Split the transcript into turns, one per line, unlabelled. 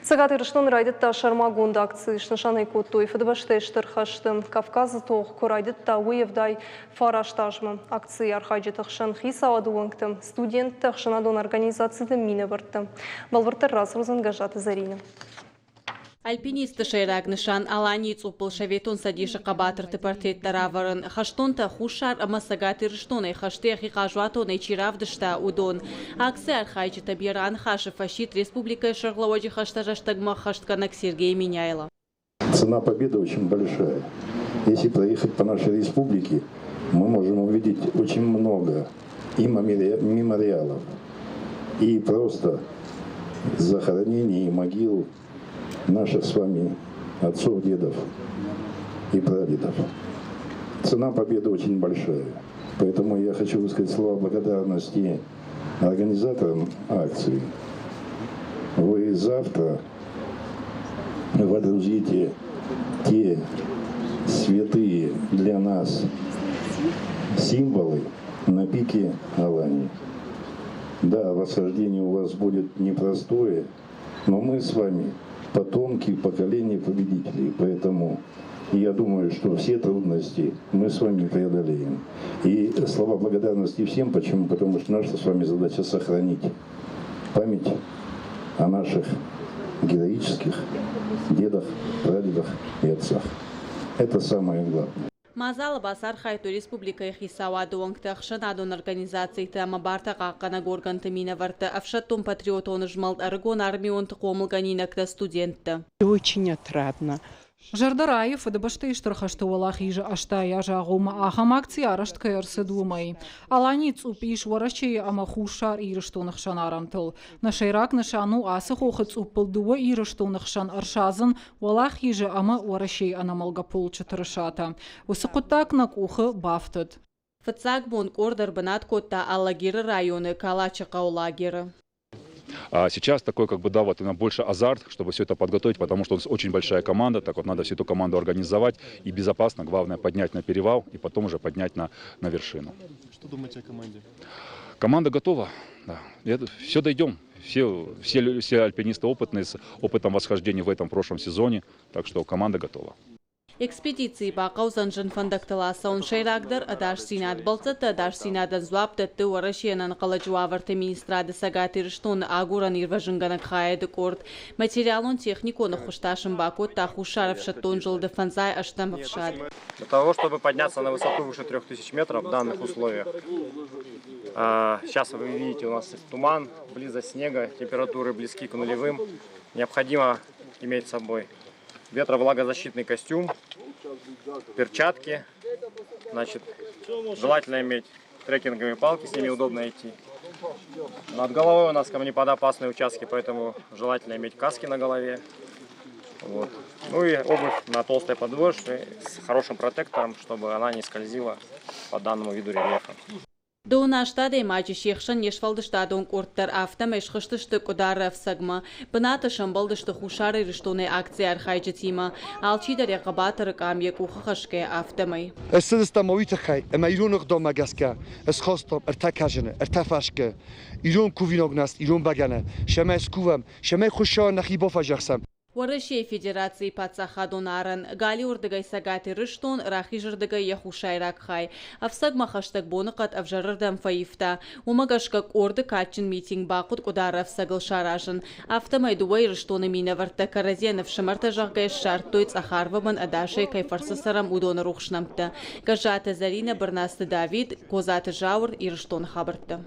Цӕгат Ирыстоны райдыдта сӕрмагонд акци. Снысан ӕй кодтой Фыдыбӕстӕйы Стыр хӕсты Кавказы тох куы райдыдта, уый 79 азмӕ. Акцийы архайджыты хсӕн хицауады уӕнгтӕ, студенттӕ, ӕхсӕнадон организациты минӕвӕрттӕ. Бӕлвырддӕр радзурдзӕн Гӕззаты Зӕринӕ.
Альпинистты сӕйраг нысан Аланийы цъуппыл Советон Цӕдисы хъӕбатырты портреттӕ равӕрын, хӕстонтӕ Хуссар ӕмӕ Цӕгат Ирыстонӕй хӕсты йӕхи хъазуатонӕй чи равдыста, уыдон. Акцийы архайджытӕм йӕ раныхасы фӕсидт республикӕйы сӕргълӕууӕджы хӕстӕ рӕстӕгмӕ ӕххӕстгӕнӕг Сергей Меняйло.
Цена победы очень большая. Если проехать по нашей республике, мы можем увидеть очень много и мемориалов, и просто захоронений и могил наших с вами отцов, дедов и прадедов. Цена победы очень большая. Поэтому я хочу высказать слова благодарности организаторам акции. Вы завтра водрузите те святые для нас символы на пике Алании. Да, восхождение у вас будет непростое, но мы с вами потомки поколения победителей, поэтому я думаю, что все трудности мы с вами преодолеем. И слова благодарности всем. Почему? Потому что наша с вами задача сохранить память о наших героических дедах, прадедах и отцах. Это самое главное.
Мадзалы бацархайдтой республикӕйы хицауады уӕнгтӕ, ӕхсӕнадон организациты ӕмӕ бартӕ хъахъхъӕнӕг органты минӕвӕрттӕ, ӕфсӕддон-патриотон змӕлд ӕрыгон армионты хъомылгӕнинӕгтӕ, студенттӕ.
Очень отрадно.
Зӕрдӕ райы Фыдыбӕстӕйы Стыр хӕсты Уӕлахизы 80 азы агъоммӕ ахӕм акци арӕзт кӕй ӕрцыд, уымӕй. Аланийы цъупп ис Уӕрӕсейы ӕмӕ Хуссар Ирыстоны хсӕн арӕнтыл. Нӕ сӕйраг нысан у ацы хохы цъуппыл дыууӕ Ирыстоны хсӕн ӕрсадзын Уӕлахизы ӕмӕ Уӕрӕсейы ӕнӕмӕлгӕ полчы тырысатӕ. Уыцы хъуыддаг нӕ къухы бафтыд.
Фыццаг бон къорд ӕрбынат кодта Алагиры районы Калачы хъӕуы лагеры.
А сейчас такой, как бы, да, вот именно больше азарт, чтобы все это подготовить, потому что у нас очень большая команда, так вот надо всю эту команду организовать и безопасно, главное, поднять на перевал и потом уже поднять на вершину.
Что думаете о команде?
Команда готова, да. Все дойдем. Все альпинисты опытные, с опытом восхождения в этом прошлом сезоне, так что команда готова.
Экспедицийы бахъӕудзӕн зын фӕндӕгтыл ацӕуын, сӕйрагдӕр ӕдасдзинад. Бӕлццӕтты ӕдасдзинадӕн дзуапп дӕтты Уӕрӕсейы ӕнӕнхъӕлӕджы уавӕрты министрады Цӕгат Ирыстоны агурӕн-ирвӕзынгӕнӕг хайады къорд. Материалон-техникон ӕххуыс та сын бакодта Хуссар ӕфсӕддон зылды фӕндзай ӕстӕм ӕфсад.
Для того, чтобы подняться на высоту выше 3000 метров в данных условиях, сейчас вы видите, у нас туман, близость снега, температуры близки к нулевым, необходимо иметь с собой ветровлагозащитный костюм, перчатки, значит, желательно иметь трекинговые палки, с ними удобно идти. Над головой у нас камнепадоопасные участки, поэтому желательно иметь каски на голове. Вот. Ну и обувь на толстой подошве с хорошим протектором, чтобы она не скользила по данному виду рельефа.
Дыууын аст адӕймаджы се хсӕн не сфӕлдыстадон къорд дӕр афтӕмӕй схызтысты Къуыдары ӕфцӕгмӕ. Бынаты сӕмбӕлдысты Хуссар Ирыстонӕй акцийы архайджытимӕ. Алчидӕр йӕ хъӕбатыры къам йӕ къухы хӕсгӕйӕ, афтӕмӕй.
Ссыдыстӕм уый тыххӕй, ӕмӕ ирон ӕгъдаумӕ гӕсгӕ схастам ӕртӕ кӕрдзыны, ӕртӕ фӕскы, ирон кувинаг наст, ирон бӕгӕны, цӕмӕй скувӕм, цӕмӕй Хуыцауӕн нӕхи бафӕдзӕхсӕм.
Уӕрӕсейы Федерацийы паддзахадон арӕн, галиуырдыгӕй Цӕгат Ирыстон, рахизырдыгӕй йӕ хуссайраг хай. Ӕфцӕгмӕ хӕстӕг боныхъӕд ӕвзӕрырдӕм фӕивта. Уымӕ гӕсгӕ къорды кадджын митинг бахъуыд Къуыдары ӕфцӕгыл саразын. Афтӕмӕй дыууӕ Ирыстоны минӕвӕрттӕ кӕрӕдзийӕн ӕфсымӕртӕ зӕгъгӕ ссардтой цъӕх арвы бын ӕдасӕй кӕй фӕрцы цӕрӕм, уыдоны рухс нӕмттӕ. Гӕззаты Зӕринӕ, Бырнацты Давид, Козаты Зауыр, Ирыстоны хабӕрттӕ.